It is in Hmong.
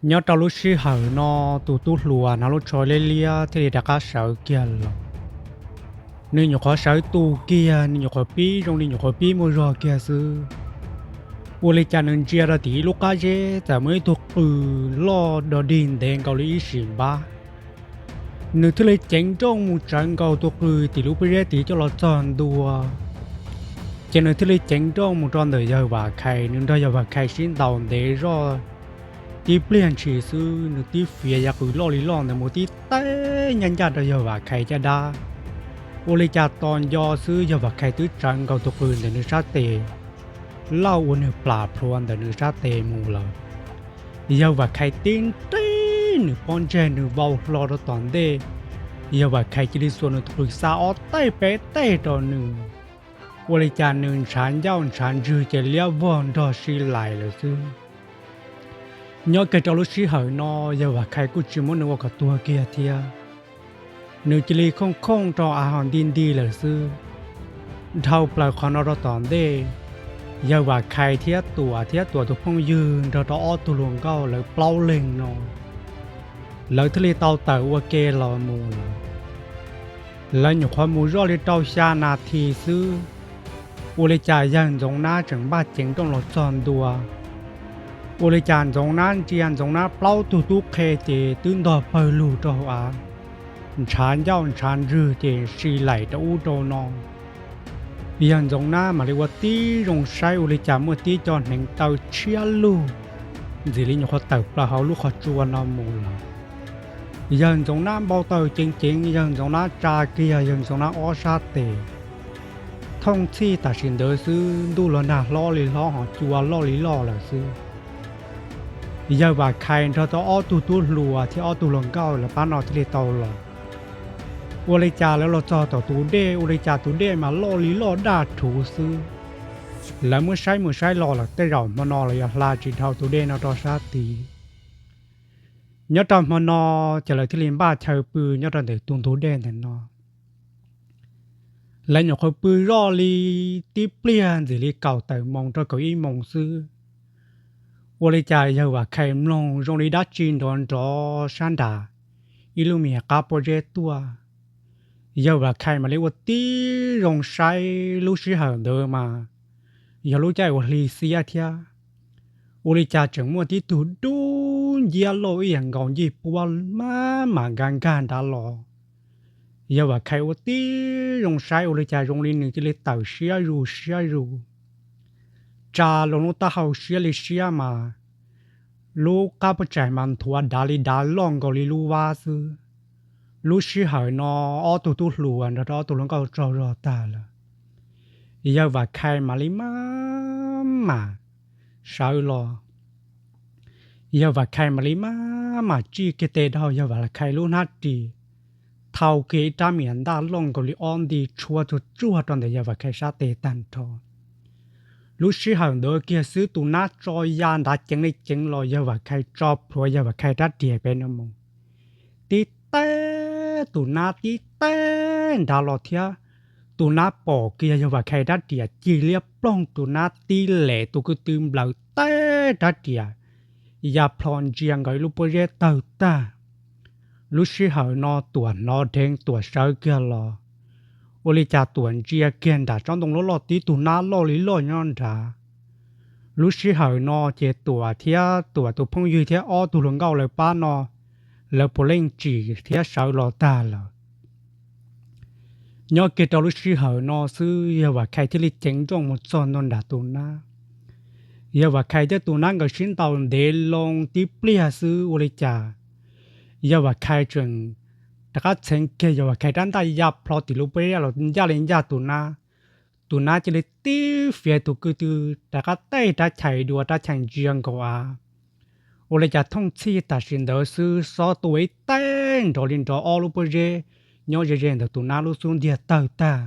Nyob rau lub sij hawm no, tus tub hluas hnav lub tsho liab liab thiaj li rov qab sawv kiag los. Nws nyuam qhuav sawv tus kiag, nws nyuam qhuav pib zoo li nyuam qhuav pib muaj zog kiag xwb. Ua li cas nws ntsia rau tim ib lub qab zeb txawm muaj ib tug qws loj dog dig ntev nkaus li ib sim npab. Nws thiaj li ceev nrooj mus tsawv nkaus tus qws tim lub pob zeb tid coj los txog ntua. Ces nws thiaj li ceev nrooj mus rau ntawm yawg Vam Khais, nws nrog yawg Vam Khais sib ntaus ntev zoj tib pliag ntshis xwb, nws tib fiav yav qws loj li loj ntawd mus tib teb ncaj ncaj rau yawg Vam Khais caj dab. Ua li cas tos nco xwb yawg Vam Khais twb tsawv nkaus tus qws ntawm nws sab tes, lauj ua nws plam plhuav ntawm nws sab tes mus lawm. Yawg Vam Khais tib nreb nws pob ntseg nws vau hlo rau tom ntej. Yawg Vam Khais cia li xuas nws tus qws xa ob teg peb teg rau nws. Ua li cas nws ntshav ncauj ntshav ntswg ces liab vog nrog si lais lawm xwb. Nyob kiag rau lub sij hawm no, yawg Vam Khais kuj tsis muab nws ua kom tuag kiag thiab. Nws cia li khooj khooj rau av ho nti nti lawm xwb. Dhau plaws qhov no rau tom ntej, yawg Vam Khais thiab Tuam thiab Tuam tus phooj ywg nrog rau ob tug hluas nkauj lawv plaub leeg no, lawv thiaj li tau tawm ua ke los mus lawm. Lawv nyuam qhuav mus zoj li rau xya nas this xwb, ua li cas yawg Ntxoov Nab tseem npaj ceev nrooj los txog ntua. Ua li cas Ntxoov Nab ntsia Ntxoov Nab plaub tug tub qhe ces twb ntog pawg lug rau hauv av, ntshav ncauj ntshav ntswg ces si laim rau ub rau no. Yawg Ntxoov Nab mam li ua tib zoo saib ua li cas muaj tib co hneev taw tshiab lug ntxim li nyuam qhuav tawm plaws hauv lub qhov tsua no mus lawm. Yawg Ntxoov Nab npau taws ceev ceev, yawg Ntxoov Nab tsa kiag yawg Ntxoov Nab ob sab tes. Thooj txhij tam sim ntawd xwb ntuj los nag hlob li hlob ho cua loj li loj lawm xwb. Yawg Vam Khais nrog tau ob tug tub hluas thiab ob tug hluas nkauj lawv pab no thiaj li tau los. Ua li cas lawv los txog tom tus dej, ua li cas tus dej mas loj li loj daj rhuv xwb. Lawv muab saib mus saib los lawm tej zaum hmo no los yog hla tsis dhau tus dej no rau sab tid. Nyob rau hmo no, ces lawv thiaj li npaj chaw pw nyob rau ntawm tus ntug dej ntawm no. Lawv nyuam qhuav pw zoj li tib pliag ntxim li kaum tawm moos rau kaum ib moos xwb, ua li cas yawg Vam Khais mloog zoo li dab tsi nrov nrov sab nram ib lub me qab pob zeb tuaj. Yawg Vam Khais mam li ua tib zoo saib, lub sij hawm ntawd mas yog lub caij uas hli xiab thiab. Ua li cas tseem muaj tib tug dub nciab loj ib yam nkaus ncej puab maj mam nkag nkag nrad los. Yawg Vam Khais ua tib zoo saib ua li cas zoo li nws cia li tawm siab zus siab zus, tsa loo lub taub hau siab li siab mas lub qab pob tsaig mas nthuav dav li dav loj nkaus li lub vab xwb. Lub sij hawm no ob tug tub hluas nrog rau ob tug hluas nkauj tsaug zog tag lawm. Yawg Vam Khais mam li maj mam sawv los. Yawg Vam Khais mam li maj mam tsij kiag tes dhau yawg Vam Khais lub hnab ris, thau kiag ib rab me nyuam ntaj loj nkaus li ob nti tshuab tsuag tsuag rau ntawm yawg Vam Khais sab tes tag nrho. Lub sij hawm ntawd kiag xwb tus nab tso ya nrad ceev li ceev los yawg Vam Khais tso plhuav yawg Vam Khais rab riam pem no mus. Tib teb tus nab tib teb nrad los thiab, tus nab pom kiag yawg Vam Khais rab riam cig liab ploog, tus nab tib lem tus kwv tw nplawm teb rab riam ya plho ntsia nkaus ib lub pob zeb tawg tag. Lub sij hawm no Tuam hnov dheev Tuam sawv kiag los. Ua li cas Tuam ntsia kiag nram tsob ntoo loj loj tib tug nab loj li loj nyob nrad. Lub sij hawm no ces Tuam thiab Tuam tus phooj ywg thiab ob tug hluas nkauj lawv pab no, lawv puav leej tsim thiab sawv los tag lawm. Nyob kiag rau lub sij hawm no xwb yawg Vam Khais thiaj li ceev nrooj mus txog ntua nram tus nab. Yawg Vam Khais thiab tus nab nkawd sib ntaus ntev loo tib pliag xwb ua li cas yawg Vam Khais tseem rov qab txheev kiag yawg Vam Khais rab ntaj ya plho tim lub pob zeb los ncaj li ncaj tus nab. Tus nab cia li tib fiav tus kwv tw rov qab tej rab chais dua rab chais ntsia nkaus av. Ua li cas thooj txhij tam sim ntawd xwb xob tua ib teg nrov li nrov ob lub pob zeb nyob ze ze ntawm tus nab lub xub ntiag tawg tag.